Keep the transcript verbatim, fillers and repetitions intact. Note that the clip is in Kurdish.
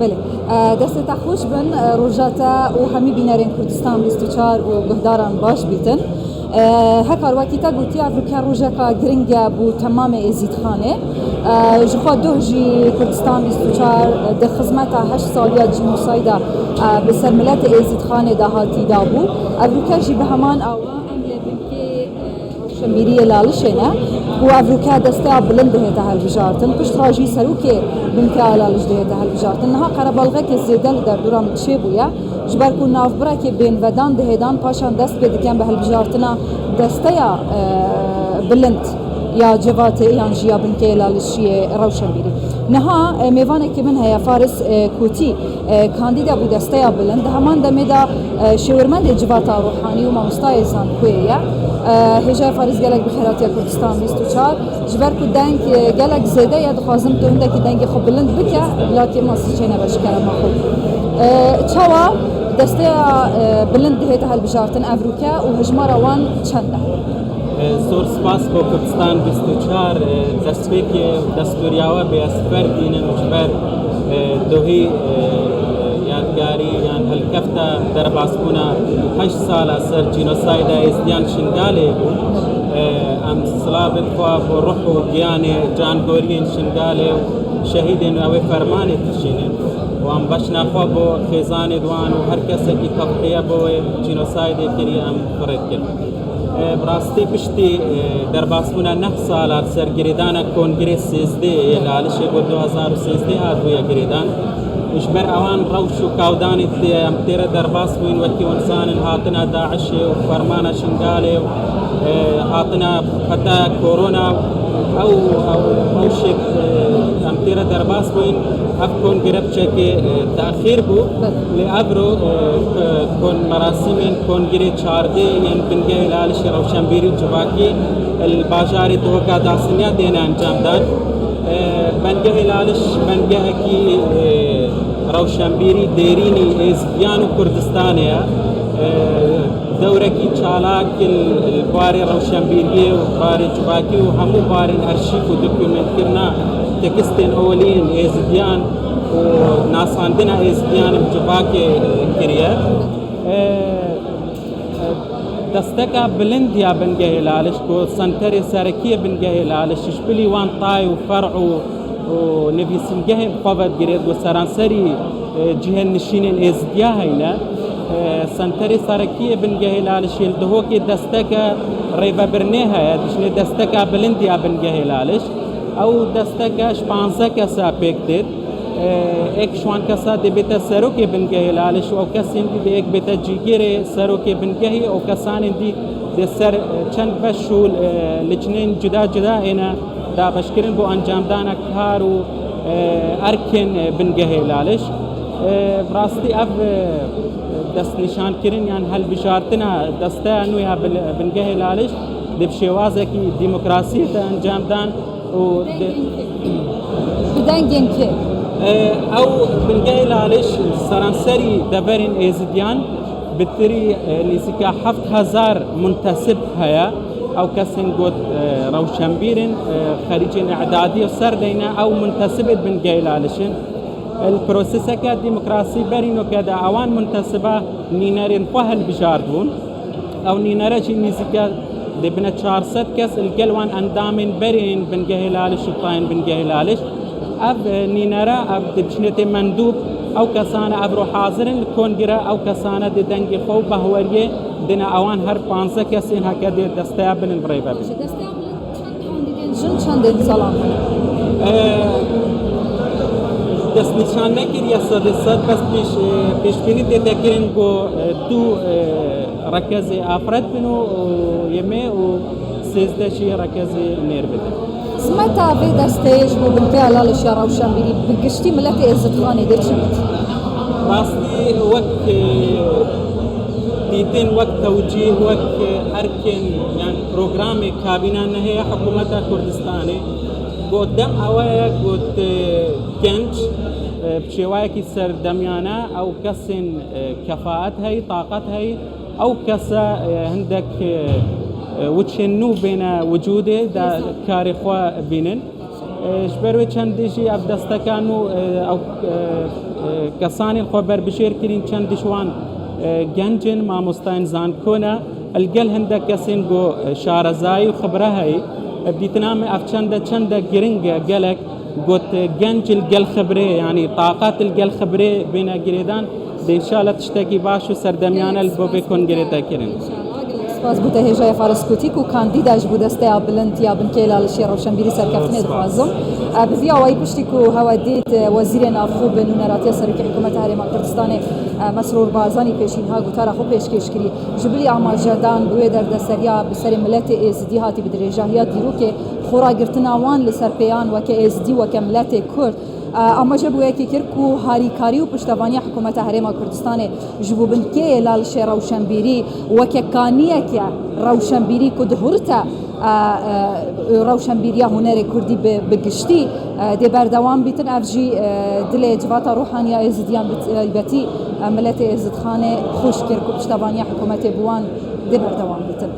Belê. E, destê te xweş bin, e, roja te û hemî bînerên Kurdistan bîst û çar û guhdaran baş bîtin. E, Hekar wekî te gotî, ev rûke rojeka giring e bo temamê Êzîdxanê. E, ji xwe doh jî Kurdistan bîst û çar di xizmeta heşt saliya cînosayda, e, bi ser miletê Êzîdxanê de hatî dabû. Ev rûke jî bi heman awa em lê binkê, e, Rewşenbîriyê Lalişê ne û ev rûke desteya bilind dihête hilbijartin. Pişt re jî serokê binkeya Laliş dihête hilbijartin. Niha qerebalxekê zêde li derdora min çêbûye. Ji ber ku navbirekê bên vedan dihêdan, paşan dest pê dikin bi hilbijartina desteya, e, bilind ya civatê yan jî ya binkeyê Lalişiyê Rewşenbîrî. Niha, e, mêvanekî min heye, Faris, e, Kotî. E, kandîda bû desteya bilind. Di heman demê de, e, şêwirmendê civata ruhanî û mamostayê zankoyê ye. E, hêjayê Farîs gelek bi xêr hatiye Kurdistan bîst û çar. Ji ber ku deng, e, gelek zêde ye, dixwazim tu hindekî dengê xwe bilind bike, bila kêma sicê nebe ji kerema xwe. E, çawa desteya, e, bilind dihête hilbijartin ev rûke û hejmara wan çend e? Zor spas bo Kurdistan bîst û çar, e, destpêkê destûriya we bê ez ferdînim ji ber, e, dohî, e, yadgarî yan hilkefta derbasbûna heşt sala ser cînosayda Êzidiyan Şingalê bû. E, em silavên xwe bo ruh û giyanê cangoriyên Şingalê û şehîdên ew ê fermanê tişînin û em beşna xwe bo xêzanê di wan û her kesekî tedhiye bo wê cînosaydê kiriye em firê dikin. E, bi rastî piştî, e, derbasbûna neh sala li ser girêdana Kongirê sêzdeh yê Lalişê ku du hezar û sêzdeh hatbûye girêdan. Û ji ber ewan rewş û kawdanê tê, em tê re derbas bûyn, wekî hûn zanin, hatina DAIŞê û fermana Şingalê û, e, hatina heta korona û ew, ew rewşê, e, em tê re derbas bûyn. Ev kongire piçekê, e, texîr bû. Lê evro, e, kon-, merasîmên kongirê çardeh yên bingehê Lalişê rewşenbîrî û civakî li bajarê Dihoka Dasiniya têne encamdan. E, bengehê Laliş bengehekî, e, rewşenbîrî dêrînî Êzidiyan û Kurdistanê ye. E, dewrekî çalak li, li barê rewşenbîriyê û barê civakî û hemû barên arşîv û dokumentkirina tekstên olî yên Êzidiyan û nasandina Êzidiyan bi civakê, e, kiriye. E, e, desteka bilind ya bingehê Laliş ku senterê serekî yê bingehê Laliş, ji bilî wan tay û fer'û û nivîsîngehên xwe vedigirêt ku seranserî, e, cihên nişînên Êzidiya heyne. E, senterê serekî yê bingehê Laliş yê li Dihokê desteke rêvebirinê heye, dijinê desteka bilind ya bingehê Laliş. Ew desteke ji panzdeh kesa pêk têt. E, êk ji wan kesa dê bête serokê bingehê Laliş û ew kesên dî dê êk bête cîgirê serokê bingehî û kesanên dî dê ser, e, çend beş û, e, licnên cuda cuda êne dabeşkirin bo encamdana kar û, e, erkên, e, bingehê Laliş. E, bi rastî ev, e, destnîşankirin yan hilbijartina desteya nû ya bil-, bingehê Laliş dê bi şêwazekî demokrasiyê de encam dan û dê Bi dengên kê? E, ew bingehê Laliş seranserî deverên Êzidiyan bi tirî, e, nêzîka heft hezar muntesib heye. Ew kesên got, e, rewşenbîr in, e, xerîcên îdadiyê ser deyne, ew muntesibê bingehê Laliş in. Li proseseke demokrasî berî noke de ewan muntesiba nînerên xwe hilbijardibûn. Ew nînere jî nêzîke dê bine çar sed kes, li gel wan endamên berê yên bingehê Laliş û tayên bingehê Laliş. Ev, e, nînere, ev dê biçinêtê mendûb, ew kesane evro hazir in li kongre, ew kesane dê dengê xwe û behweriyê dine ewan her panzdeh kesên heke dê desteya bilind rêve bin. Ji desteya bilind çend kandîdên jin, çendên zelam hene? E, destnîşan nekiriye sedê sed, bes pêş, e, pêşbînî tê de kirin ku, e, du, e, rekezê afret bin û, û yê me û sêzdeh jî rekezê nêr bidin. Xizmeta vê desteyê ji bo binkeya Laliş ya rewşenbîrî bi giştî miletê Êzidxanê dê çi bit? Rastî wek, e, dîtin, wek tewcîh, wek, e, erkên, yan programê kabîna nehê ya hikûmeta Kurdistanê, got dem ewe ye, got, e, genç, e, bi şêwayekî serdemiyane ew kesên, e, kefaet heyî, taqet heyî, ew kese, e, hindek, e, e, wiçên nû bêne wicûdê de karê xwe bînin. E, ji ber wê çendê jî ev desteka nû, e, ew, e, Kesanên xwe berbijêr kirîn, çend ji wan, e, genc in, mamostayên zanko ne. Li gel hindek kesên ku, e, şarezayî û xibre heye. E, bi dîtina me ev çende, çende giring e, gelek got, e, genc li gel xibrê, yanî taqat li gel xibrê bêne girêdan, dê înşallah tiştekî baş û serdemiyane li bo vê kongrê te kirin. Spas bo te hêjayê Faris Kutî ku kandîda ji bo desteya bilind ya Binkê Êlalişê Rewşenbîrî Serkeftinê dixwazim. E, bi vî awayî piştî ku hewe dît, e, Wezîrê Navxwe bi nûneratiya Serokê Hikûmeta Herêma Kurdistanê, e, Mesrûr Barzanî pêşî niha gotara xwe pêşkêş kirî. Ji bilî amajedan bi wê derdeseriya bi serê miletê Êzidî hatî bi dirêjahiya dîrokê xweragirtina wan li ser pêyan weke Êzidî, weke miletê Kurd, e, amaje bi wê yekê kir ku harîkarî û piştevaniya Hikûmeta Herêma Kurdistanê ji bo Binkê Êlalişê Rewşenbîrî weke kaniyeke rewşenbîrî ku dihurite, e, e, rewşenbîriya hunerê kurdî bi, bi giştî, e, dê berdewam bîtin. Ev jî, e, dilê civata ruhaniya Êzidiyan bi taybetî, e, miletê Êzidxanê xweş kir ku piştevaniya hikûmetê bi wan dê berdewam bîtin.